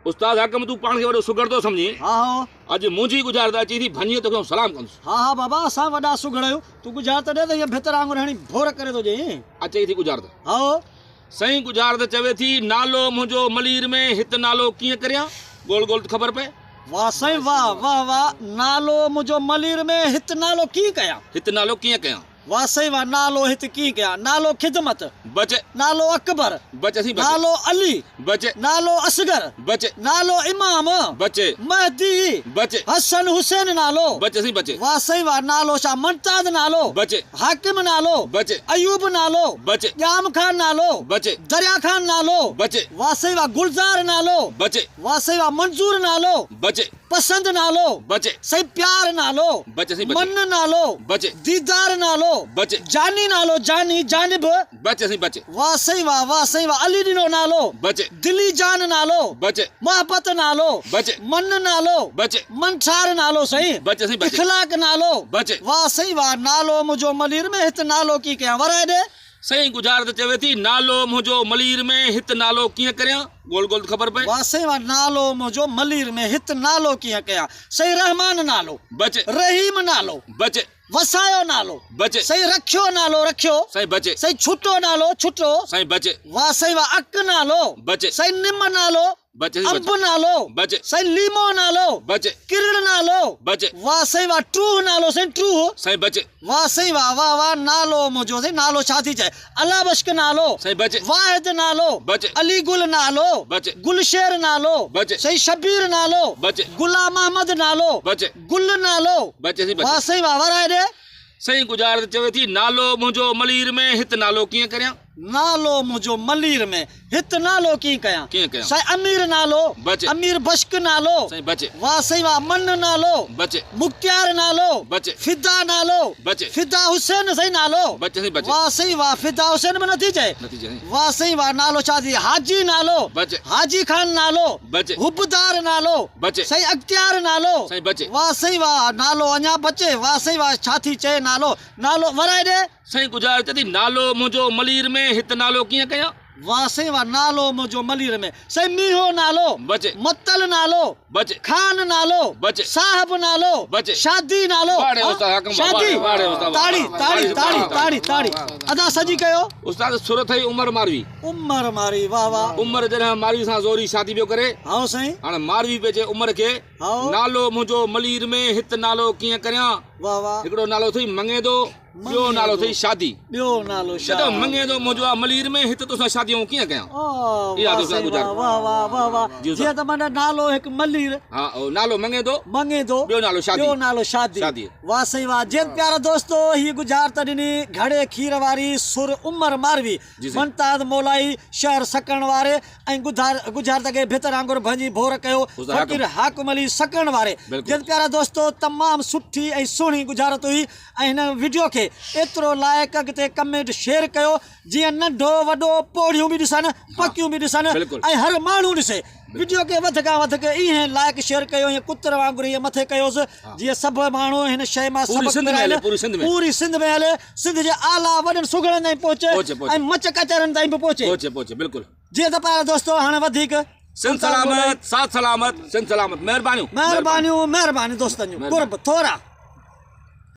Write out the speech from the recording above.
استاد حاڪم تون پاڻ کي وڏو سگهڙ ٿو سمجهين. ها هو. اڄ منهنجي ڳجهارت اچي ٿي ڀڃي توکي آئون سلام ڪندس. ها ها بابا اسان وڏا سگهڙ آهيون. تون ڳجهارت ڏي ته هيئن ڀتر آڱر هڻي ڀور ڪري ٿو ڏئين. اچي ٿي ڳجهارت. ها هو. سائين ڳجهارت چوي ٿي نالو منهنجو ملير ۾ هت نالو ڪيئن ڪريان؟ ڳول ڳول ته خبر پئي. واه سائين واه واه واه نالو منهنجو ملير ۾ هت نالو ڪيئن ڪيان. هت نالو ڪيئن ڪيان. واه سائين واه نالو هت ڪيئن ڪيان نالو خدمت بچ نالو اڪبر بچ سائين بچ نالو علي بچ نالو اصغر بچ نالو امام بچ مهدي بچ حسن حسين نالو بچ سائين بچ واه سائين واه نالو شاھ ممتاز نالو بچ حاڪم نالو بچ ايوب نالو بچ ڄام خان نالو بچ دريا خان نالو بچ واه سائين واه گلزار نالو بچ واه سائين واه منظور نالو بچ پسند نالو بچ سائين پيار نالو بچ سائين بچ من نالو بچ ديدار نالو بچ جاني نالو جاني جانب بچ سائين بچ واه سائين واه واه سائين واه علي ڏنو نالو بچ دلي جان نالو بچ محبت نالو بچ من نالو بچ منٺار نالو سائين بچ سائين بچ اخلاق نالو بچ واه سائين واه نالو منهنجو ملير ۾ هت نالو ڪي ڪيان ورائي ڏي. سائين ڳجهارت چوي ٿي نالو منهنجو ملير ۾ هت نالو ڪيئن ڪريان ڳول ڳول ته خبر پئي. واه سائين واه نالو منهنجو ملير ۾ هت نالو ڪيئن ڪيان سائين رحمان نالو بچ رحيم نالو بچ وسايو نالو بچ سائين رکيو نالو رکيو سائين بچ سائين ڇٽو نالو ڇٽو سائين بچ واه سائين واه اڪ نالو بچ سائين نم نالو بچ سائين انب نالو بچ سائين ليمو نالو بچ ڪرڙ نالو بچ واه سائين واه ٽوهه نالو سائين ٽوهه سائين بچ واه سائين واه واه واه نالو منهنجو سائين نالو ڇا ٿي چئي الله بشڪ نالو سائين بچ واحد نالو بچ علي گل نالو بچ گلشير نالو بچ سائين شبير نالو بچ غلام احمد نالو بچ گل نالو بچ سائين بچ واه سائين واه ورائي ڏي. سائين ڳجهارت چوي ٿي نالو منهنجو ملير ۾ هت نالو ڪيئن ڪريان. نالو منهنجو ملير ۾ هت نالو ڪيئن ڪيان. ڪيئن ڪيان. سائين امير نالو. بچ. امير بشڪ نالو. سائين بچ. واه سائين واه من نالو. بچ. مختيار نالو. بچ. فدا نالو. بچ. فدا حسين سائين نالو. بچ سائين بچ. واه سائين واه فدا حسين به نٿي چئي. نٿي چئي. واه سائين واه نالو ڇا ٿي حاجي نالو. بچ. حاجي خان نالو. بچ. حبدار نالو. بچ. سائين اختيار نالو. سائين بچ. واه سائين واه نالو اڃا بچي واه سائين واه ڇا ٿي چئي نالو نالو ورائي ڏي. سائين گذارش ٿي نالو منهنجو ملير ۾ هت نالو ڪيئن ڪيان. واه سائين واه نالو منهنجو ملير ۾ سائين مينهو نالو. بچ. متل نالو. بچ. خان نالو. بچ. صاحب نالو. بچ. شادي نالو. واڙي استاد حاڪم واھ شادي واڙي استاد واھ. تاڙي تاڙي تاڙي تاڙي تاڙي ادا سڄي ڪيو. استاد سر اٿئي عمر ماروي. عمر مارئي واه واه. عمر جڏهن ماروي سان زوري شادي پيو ڪري. هائو سائين. هاڻ ماروي پئي چئي عمر کي. هائو. نالو منهنجو ملير ۾ هت نالو ڪيئن ڪريان. واه واه. هڪڙو نالو اٿئي مڱيندو ٻيو نالو اٿئي شادي. ٻيو نالو شادي. چئي ٿو مڱيندو منهنجو آ ملير ۾ هت توسان شادي آئون ڪيئن ڪيان. اها ٿو سان گذار. واه واه واه واه جيئن ته معنيٰ نالو هڪ ملير. ها نالو مڱيندو. مڱيندو. ٻيو نالو شادي. ٻيو نالو شادي. شادي. واه سائين واه جيئن پيارا دوستو هي ڳجهارت ڏني گهڙي کير واري سر عمر ماروي. ممتاز مولائي شهر سڪڻ واري ۽ ڳجهارت کي ڀتر آنگر ڀڃي ڀور ڪيو فقير حاڪم علي سڪڻ واري جن پيارا دوستو تمام سٺي ۽ سهڻي ڳجهارت هئي ۽ هن وڊيو کي ايترو لائيڪ اڳتي ڪمينٽ شيئر ڪيو جيئن ننڍو وڏو پوڙهيون به ڏسن پڪيون به ڏسن ۽ هر ماڻهو ڏسي وڊيو کي وڌ کان وڌ ائين لائيڪ شيئر ڪيو ائين ڪتر وانگر ائين مٿي ڪيوس جيئن سڀ ماڻهو هن شيء مان سبق پرائين پوري سنڌ ۾ هلي سنڌ جي اعليٰ وڏن سگهڙن تائين پهچي ۽ مچ ڪچهرين تائين به پهچي پهچي پهچي بلڪل جيئن ته پيارا دوستو هاڻي وڌيڪ سنڌ سلامت ساٿ سلامت سنڌ سلامت مهربانيون مهربانيون مهربانيون دوستن جون قرب ٿورا.